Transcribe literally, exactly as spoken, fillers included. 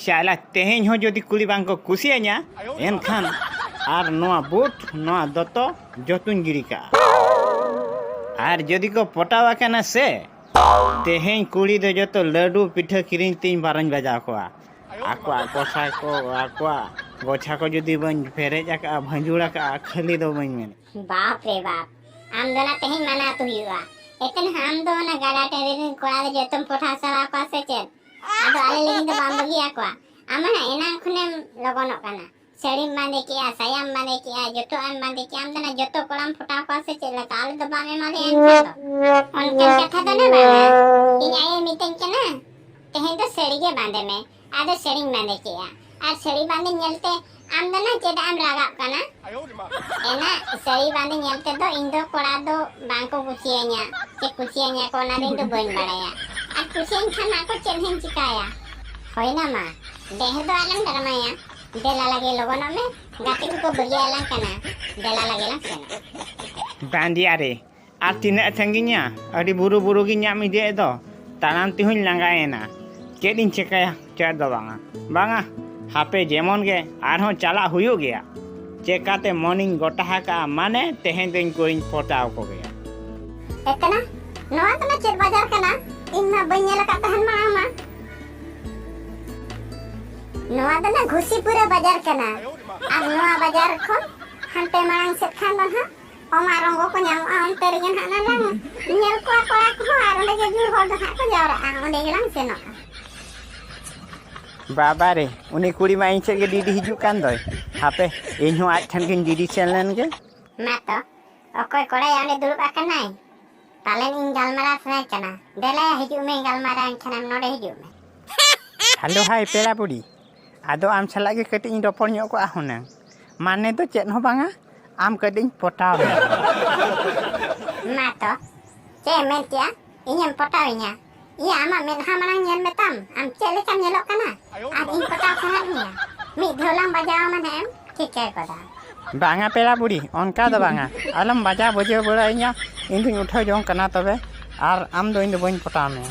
ᱥᱟᱞᱟ, ᱛᱮᱦᱮᱧ ᱦᱚᱸ ᱡᱩᱫᱤ ᱠᱩᱲᱤ ᱵᱟᱝ ᱠᱚ ᱠᱩᱥᱤᱭᱟᱹᱧᱟ, ᱮᱱᱠᱷᱟᱱ ᱟᱨ ᱱᱚᱣᱟ ᱵᱩᱴ, ᱱᱚᱣᱟ ᱫᱚᱛᱚ ᱡᱚᱛᱚᱧ ᱜᱤᱰᱤ ᱠᱟᱜᱼᱟ᱾ ᱟᱨ ᱡᱩᱫᱤ ᱠᱚ ᱯᱚᱴᱟᱣ ᱟᱠᱟᱱᱟ ᱥᱮ, ᱛᱮᱦᱮᱧ ᱠᱩᱲᱤ ᱫᱚ ᱡᱚᱛᱚ ᱞᱟᱹᱰᱩ ᱯᱤᱴᱷᱟᱹ ᱠᱤᱨᱤᱧ ᱛᱤᱧ ᱵᱟᱨᱚᱧ ᱵᱟᱡᱟᱣ ᱠᱚᱣᱟ᱾ ᱟᱠᱚᱣᱟᱜ ᱠᱚᱥᱟ ᱠᱚ, ᱟᱠᱚᱣᱟᱜ ᱜᱚᱪᱷᱟ ᱠᱚ ᱡᱩᱫᱤ ᱵᱟᱹᱧ ᱯᱮᱨᱮᱡ ᱟᱠᱟᱜᱼᱟ, ᱵᱷᱟᱸᱡᱩᱲ ᱟᱠᱟᱜᱼᱟ, ᱠᱷᱟᱹᱞᱤ ᱫᱚ ᱵᱟᱹᱧ ᱢᱮᱱᱟ᱾ ᱵᱟᱯ ᱨᱮ ᱵᱟᱯ, ᱟᱢ ᱫᱚ ᱱᱟ ᱛᱮᱦᱮᱧ ᱢᱟᱱᱟ ᱟᱹᱛᱩ ᱦᱩᱭᱩᱜᱼᱟ᱾ ᱮᱛᱮᱱ ᱟᱢ ᱫᱚ ᱚᱱᱟ ᱜᱟᱰᱟ ᱴᱟᱺᱰᱤ ᱨᱮᱱ ᱠᱚᱲᱟ ᱫᱚ ᱡᱚᱛᱚᱢ ᱯᱚᱴᱷᱟᱣ ᱪᱟᱵᱟ ᱠᱚᱣᱟ ᱥᱮ ᱪᱮᱫ? ᱟᱫᱚ ᱟᱞᱮ ᱞᱟᱹᱜᱤᱫ ᱫᱚ ᱵᱟᱢ ᱵᱟᱹᱜᱤᱭᱟᱠᱚᱣᱟ᱾ ᱟᱢ ᱢᱟ ᱱᱟ ᱮᱱᱟᱝ ᱠᱷᱚᱱᱮᱢ ᱞᱚᱜᱚᱱᱚᱜ ᱠᱟᱱᱟ᱾ ᱥᱟᱹᱲᱤᱢ ᱵᱟᱸᱫᱮ ᱠᱮᱜᱼᱟ, ᱥᱟᱭᱟᱢ ᱵᱟᱸᱫᱮ ᱠᱮᱜᱼᱟ, ᱡᱚᱛᱚ ᱮᱢ ᱵᱟᱸᱫᱮ ᱠᱮᱜᱼᱟ, ᱟᱢ ᱫᱚ ᱱᱟ ᱡᱚᱛᱚ ᱠᱚᱲᱟᱢ ᱯᱚᱴᱟᱣ ᱠᱚᱣᱟ ᱥᱮ ᱪᱮᱫ ᱞᱮᱠᱟ? ᱟᱞᱮ ᱫᱚ ᱵᱟᱢ ᱮᱢᱟ ᱞᱮᱭᱟ ᱮᱱᱠᱷᱟᱱ ᱫᱚ᱾ ᱚᱱᱠᱟᱱ ᱠᱟᱛᱷᱟ ᱫᱚ ᱱᱟ ᱵᱟᱝᱟ᱾ ᱤᱧ ᱟᱭᱳᱭ ᱢᱤᱛᱟᱹᱧ ᱠᱟᱱᱟ, "ᱛᱮᱦᱮᱧ ᱫᱚ ᱥᱟᱹᱲᱤ ᱜᱮ ᱵᱟᱸᱫᱮ ᱢᱮ᱾" ᱟᱫᱚ ᱥᱟᱹᱲᱤᱧ ᱵᱟᱸᱫᱮ ᱠᱮᱜᱼᱟ᱾ ᱟᱨ ᱥᱟᱹᱲᱤ ᱵᱟᱸᱫᱮ ᱧᱮᱞᱛᱮ ᱟᱢ ᱫᱚ ᱱᱟ ᱪᱮᱫᱟᱜ ᱮᱢ ᱨᱟᱜᱟᱜ ᱠᱟᱱᱟ? ᱮᱱᱟ, ᱥᱟᱹᱲᱤ ᱵᱟᱸᱫᱮ ᱧᱮᱞ ᱛᱮᱫᱚ ᱤᱧ ᱫᱚ ᱠᱚᱲᱟ ᱫᱚ ᱵᱟᱝ ᱠᱚ ᱠᱩᱥᱤᱭᱟᱹᱧᱟ᱾ ᱪᱮ ᱠᱩᱥᱤᱭᱟᱹᱧᱟ ᱠᱚ, ᱚᱱᱟ ᱫᱚ ᱤᱧ ᱫᱚ ᱵᱟᱹᱧ ᱵᱟᱲᱟᱭᱟ᱾ ᱟᱨ ᱠᱩᱥᱤᱭᱟᱹᱧ ᱠᱷᱟᱱ ᱢᱟ ᱠᱚ ᱪᱮᱫ ᱦᱚᱸᱧ ᱪᱤᱠᱟᱹᱭᱟ? ᱦᱳᱭᱱᱟ ᱢᱟ, ᱰᱷᱮᱨ ᱫᱚ ᱟᱞᱚᱢ ᱰᱨᱟᱢᱟᱭᱟ᱾ ᱫᱮᱞᱟ ᱞᱟᱜᱮ ᱞᱚᱜᱚᱱᱚᱜ ᱢᱮ, ᱜᱟᱛᱮ ᱠᱚᱠᱚ ᱵᱟᱹᱜᱤ ᱟᱞᱟᱝ ᱠᱟᱱᱟ᱾ ᱫᱮᱞᱟ ᱞᱟᱜᱮ ᱞᱟᱝ ᱥᱮᱱᱚᱜ᱾ ᱵᱟᱸᱫᱮᱭᱟ ᱨᱮ, ᱟᱨ ᱛᱤᱱᱟᱹᱜ ᱥᱟᱺᱜᱤᱧᱟ? ᱟᱹᱰᱤ ᱵᱩᱨᱩ ᱵᱩᱨᱩ ᱜᱤᱧ ᱧᱟᱢ ᱤᱫᱤᱭᱮᱫ ᱫᱚ, ᱛᱟᱲᱟᱢ ᱛᱮᱦᱚᱸᱧ ᱞᱟᱸᱜᱟᱭᱮᱱᱟ᱾ ᱪᱮᱫ ᱤᱧ ᱪᱤᱠᱟᱹᱭᱟ? ᱪᱮᱫ ᱫᱚ ᱵᱟᱝᱟ, ᱵᱟᱝᱟ, ᱦᱟᱯᱮ ᱡᱮᱢᱚᱱ ᱜᱮ ᱟᱨᱦᱚᱸ ᱪᱟᱞᱟᱜ ᱦᱩᱭᱩᱜ ᱜᱮᱭᱟ᱾ ᱪᱮᱠᱟᱛᱮ ᱢᱚᱱᱤᱧ ᱜᱚᱴᱟ ᱟᱠᱟᱜᱼᱟ, ᱢᱟᱱᱮ ᱛᱮᱦᱮᱧ ᱫᱚ ᱤᱧ ᱠᱩᱲᱤᱧ ᱯᱚᱴᱟᱣ ᱠᱚᱜᱮᱭᱟ᱾ ᱮᱛᱱᱟ, ᱱᱚᱣᱟ ᱫᱚ ᱱᱟ ᱪᱮᱫ ᱵᱟᱡᱟᱨ ᱠᱟᱱᱟ? ᱤᱧ ᱢᱟ ᱵᱟᱹᱧ ᱧᱮᱞ ᱟᱠᱟᱫ ᱛᱟᱦᱮᱱ ᱢᱟᱲᱟᱝ ᱢᱟ᱾ ᱱᱚᱣᱟ ᱫᱚ ᱱᱟ ᱜᱷᱩᱥᱤᱯᱩᱨᱟ ᱵᱟᱡᱟᱨ ᱠᱟᱱᱟ᱾ ᱟᱨ ᱱᱚᱣᱟ ᱵᱟᱡᱟᱨ ᱠᱷᱚᱱ ᱦᱟᱱᱛᱮ ᱢᱟᱲᱟᱝ ᱥᱮᱫ ᱠᱷᱟᱱ ᱫᱚ ᱱᱟᱦᱟᱜ ᱚᱢᱟ ᱨᱚᱝᱜᱚ ᱠᱚ ᱧᱟᱢᱚᱜᱼᱟ, ᱚᱱᱛᱮ ᱨᱮᱜᱮ ᱱᱟᱦᱟᱜ ᱱᱟᱞᱟᱝ ᱧᱮᱞ ᱠᱚᱣᱟ ᱠᱚᱲᱟ ᱠᱚᱦᱚᱸ, ᱟᱨ ᱚᱸᱰᱮ ᱜᱮ ᱡᱳᱨ ᱦᱚᱲ ᱫᱚ ᱱᱟᱦᱟᱜ ᱠᱚ ᱡᱟᱣᱨᱟᱜᱼᱟ, ᱚᱸᱰᱮ ᱜᱮᱞᱟᱝ ᱥᱮᱱᱚᱜᱼᱟ᱾ ᱵᱟᱵᱟ ᱨᱮ, ᱩᱱᱤ ᱠᱩᱲᱤ ᱢᱟ ᱤᱧ ᱥᱮᱫ ᱜᱮ ᱰᱤᱰᱤ ᱦᱤᱡᱩᱜ ᱠᱟᱱ ᱫᱚᱭ᱾ ᱦᱟᱯᱮ, ᱤᱧ ᱦᱚᱸ ᱟᱡ ᱴᱷᱮᱱ ᱜᱤᱧ ᱰᱤᱰᱤ ᱥᱮᱱ ᱞᱮᱱ ᱜᱮ᱾ ᱢᱟ ᱛᱚ, ᱚᱠᱚᱭ ᱠᱚᱲᱟᱭᱟ ᱚᱸᱰᱮ ᱫᱩᱲᱩᱵ ᱟᱠᱟᱱᱟᱭ? ᱯᱟᱞᱮᱱ ᱤᱧ ᱜᱟᱞᱢᱟᱨᱟᱣ ᱥᱟᱱᱟᱭ ᱠᱟᱱᱟ᱾ ᱫᱮᱞᱟᱭᱟ, ᱦᱤᱡᱩᱜ ᱢᱮ, ᱜᱟᱞᱢᱟᱨᱟᱣ ᱟᱹᱧ ᱠᱷᱟᱱᱮᱢ, ᱱᱚᱰᱮ ᱦᱤᱡᱩᱜ ᱢᱮ᱾ ᱦᱮᱞᱳ, ᱦᱟᱭ, ᱯᱮᱲᱟ ᱵᱩᱰᱷᱤ᱾ ᱟᱫᱚ ᱟᱢ ᱥᱟᱞᱟᱜ ᱜᱮ ᱠᱟᱹᱴᱤᱡ ᱤᱧ ᱨᱚᱯᱚᱲ ᱧᱚᱜ ᱠᱚᱜᱼᱟ ᱦᱩᱱᱟᱹᱝ᱾ ᱢᱟᱱᱮ ᱫᱚ ᱪᱮᱫ ᱦᱚᱸ ᱵᱟᱝᱟ, ᱟᱢ ᱠᱟᱹᱴᱤᱡ ᱤᱧ ᱯᱚᱴᱟᱣ ᱢᱮᱭᱟ᱾ ᱢᱟ ᱛᱚ, ᱪᱮᱫ ᱮᱢ ᱢᱮᱱ ᱠᱮᱜᱼᱟ? ᱤᱧᱮᱢ ᱯᱚᱴᱟᱣᱤᱧᱟ? ᱤᱭᱟᱹ, ᱟᱢᱟᱜ ᱢᱮᱫᱦᱟ ᱢᱟᱲᱟᱝ ᱧᱮᱞ ᱢᱮᱛᱟᱢ, ᱟᱢ ᱪᱮᱫ ᱞᱮᱠᱟᱢ ᱧᱮᱞᱚᱜ ᱠᱟᱱᱟ? ᱟᱨ ᱤᱧ ᱯᱚᱴᱟᱣ ᱥᱟᱱᱟᱭᱮᱫ ᱢᱮᱭᱟ? ᱢᱤᱫ ᱫᱷᱟᱣ ᱞᱟᱝ ᱵᱟᱡᱟᱣ ᱟᱢᱟ ᱱᱟᱦᱟᱜ ᱮᱢ ᱴᱷᱤᱠᱟᱹ ᱜᱚᱫᱟ᱾ ᱵᱟᱝᱟ ᱯᱮᱲᱟ ᱵᱩᱰᱷᱤ, ᱚᱱᱠᱟ ᱫᱚ ᱵᱟᱝᱟ᱾ ᱟᱞᱚᱢ ᱵᱟᱡᱟᱣ ᱵᱩᱡᱷᱟᱹᱣ ᱵᱟᱲᱟᱭᱤᱧᱟ, ᱤᱧ ᱫᱩᱧ ᱩᱴᱷᱟᱹᱣ ᱡᱚᱝ ᱠᱟᱱᱟ ᱛᱚᱵᱮ, ᱟᱨ ᱟᱢ ᱫᱚ ᱤᱧ ᱫᱚ ᱵᱟᱹᱧ ᱯᱚᱴᱟᱣ ᱢᱮᱭᱟ᱾